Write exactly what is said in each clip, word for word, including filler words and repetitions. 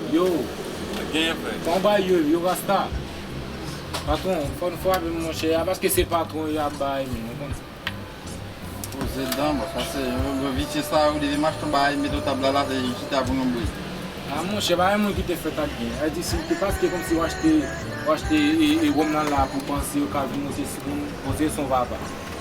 Yo, genyen frè. Fò w bay yo, yo rasta. Patwon, fò n frape m, monchè, a, paske se patwon yo ap bay, men, ou konn. Poze dan, bòs, pase yo, yo visye sa, ou deve m achte yon bagay, mete yon tab la, la, se yon chita pou nou bri. A, monchè, pa gen moun ki te fèt ak byen. Sa di, si te paske kòmsi w achte, w achte, e, e, wòm nan la pou panse yo ka vin monte sou moun, poze son papa.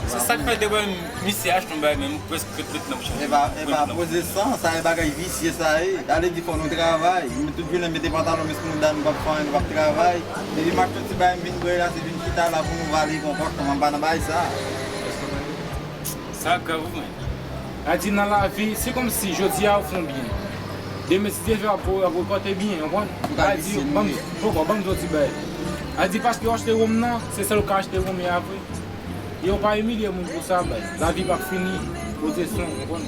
Se sa k fè depi misye achte yon bagay, men m prèske ret nan chanm. E pa, e pa poze san, sa e bagay visye sa ye. Sa vle di fò nou travay. Men tout jounen mete pantalon, mete mouda, nou p ap fè anyen, nou p ap travay. Depi m achte yon ti bagay, m vin bwè la, se vin chita la pou nou vale konpòtman, m pa nan bagay sa. Sa grav wi, men. A di nan lavi, se kòmsi jodi a ou fè yon byen. Demen, si Dye vle, w ap, w ap rekòte byen, w konprann? Ou ka visye nou ye. Poko, ban m di w ti bagay. A di paske w achte wonm nan, se sèl ou ka achte wonm ya vre. Yo pa imilye moun pou sa, bay. Lavi p ap fini, poze son, ou konprann?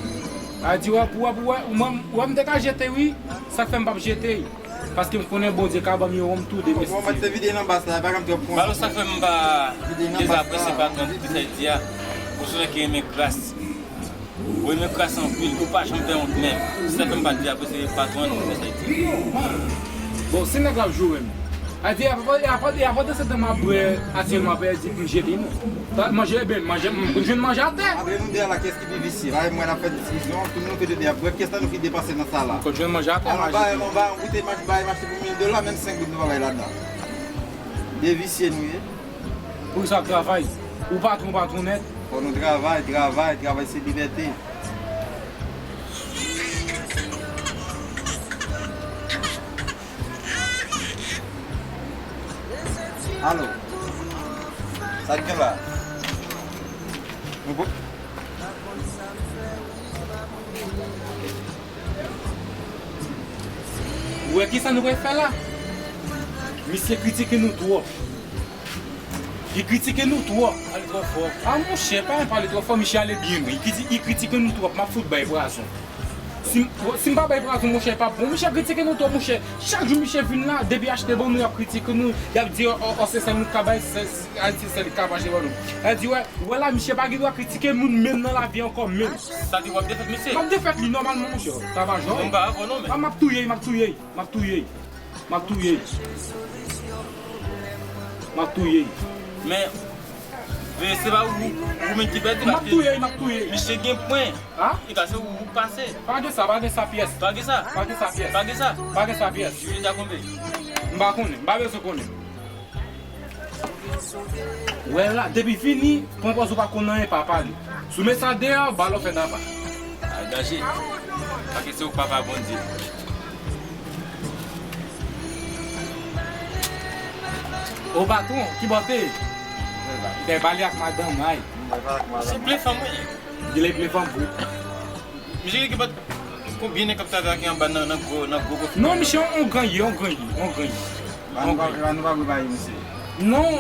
A di, w ap, w ap, w ap, mwen, w ap, m te ka jete, wi. Sa k fè m p ap jete? Paske m konnen Bondye ka ban m yon wonm tou demen si Dye vle. Mwen mèt se vide nan bas la, pa janm twòp pran. Balo sa k fè m pa dezapresye patwon de sa l di a. Ou se nèg ki renmen kras. Ou renmen kras anpil, ou pa janm fè wont menm. Se sa k fè m pa dezapresye patwon de sa l di a. Bon, si nèg la ap joure m. A di, e avan, e avan, e avan de se tan m ap bwè, aktyèlman, m ap di, m jete non. Manje, ebyen, manje, m konn jwenn manje atè. Apre nou de a la, kiyès ki pi visye? Paske m wè n ap fè diskisyon, tout nou te de ap bwè, kiyès nan nou ki depanse nan sa la? M konn jwenn manje atè, m a jete. Alò, ba, ba, ou te mach-, bay m achte pou mil dola, menm senk goud nou pa bay ladan. De visye nou ye. Poukisa w ap travay? Ou patwon, patwon nèt. Fò nou travay, travay, travay se libète. Alo. Sa k gen la? Nou po-, ou wè kisa nou pral fè la? Misye kritike nou twòp. Li kritike nou twòp. Pale twò fò. A monchè, pa pale twò fò, misye ale byen lwen. Li kriti-, li kritike nou twòp, m ap fout bay pwazon. Si m, si m pa bay pwazon, monchè, pa bon. Misye kritike nou twòp, monchè. Chak jou misye vin la, depi achte ban nou, y ap kritike nou. Y ap di, o, o, o, se sèl nou k ka bay, se, se, a, se sèl li k ap achte ban nou. L di, wè, wè la, misye pa gen dwa kritike moun menm nan lavi ankò, menm. Sa di w ap defèt misye? M ap defèt li nòmalman, monchè. Sa pa jòy. M pa avè w non, men. A, m ap touye, m ap touye, m ap touye. M ap touye. M ap touye. Men, men se pa ou, ou menm ki pèdi, m ap touye, m ap touye. Misye gen pwen. Ha? Li ka se ou, ou pase. Pa gen sa, pa gen sa pyès. Pa gen sa? Pa gen sa pyès. Pa gen sa? Pa gen sa pyès. Juli ta konbe? M pa konnen, m pa bezwen konnen. Wè la, depi fini, pran pòz ou pa konn anyen, pa pale. Si w met sa deyò, balo fè tapa. A danje. Paske se ou k papa Bondye. O patwon, ki bò w te ye? Li te pale ak madanm, ay. Se ple fanm, wi. Li te ple fanm, wi. Misye ki bat konbyen nèg k ap travay ak li anba nan, nan gwo, nan gwo kofi? Non, misye, on, on granyen, on granyen, on granyen. Ba nou pa, ba nou pa bwè bay misye. Non,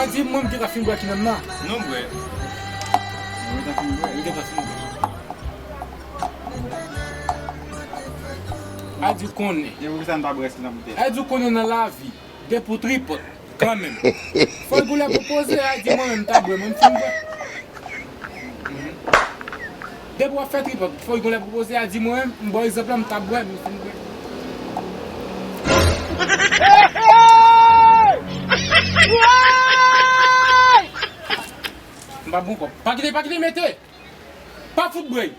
a di mwen m gentan fin bwè ki menm nan. Non, bwè. Mwen gentan fin bwè. Mwen gentan fin bwè. A di konnen. E poukisa n pa bwè rès nan boutèy? A di konnen nan lavi, gen pou tripòt. Kanmenm. Fò l goulè pou poze, a di mwen menm m t ap bwè, mwen m fin bwè. Depi w ap fè tripòt, fò l goulè pou poze, a di mwen menm, m ba w egzanp la, m t ap bwè, m fin bwè. M pa bon kòb. Pa kite, pa kite mete. Pa fout bwè.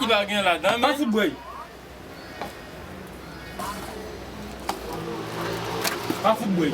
Li pa gen ladan, men. Pa fout bwè. Pa fout bwè.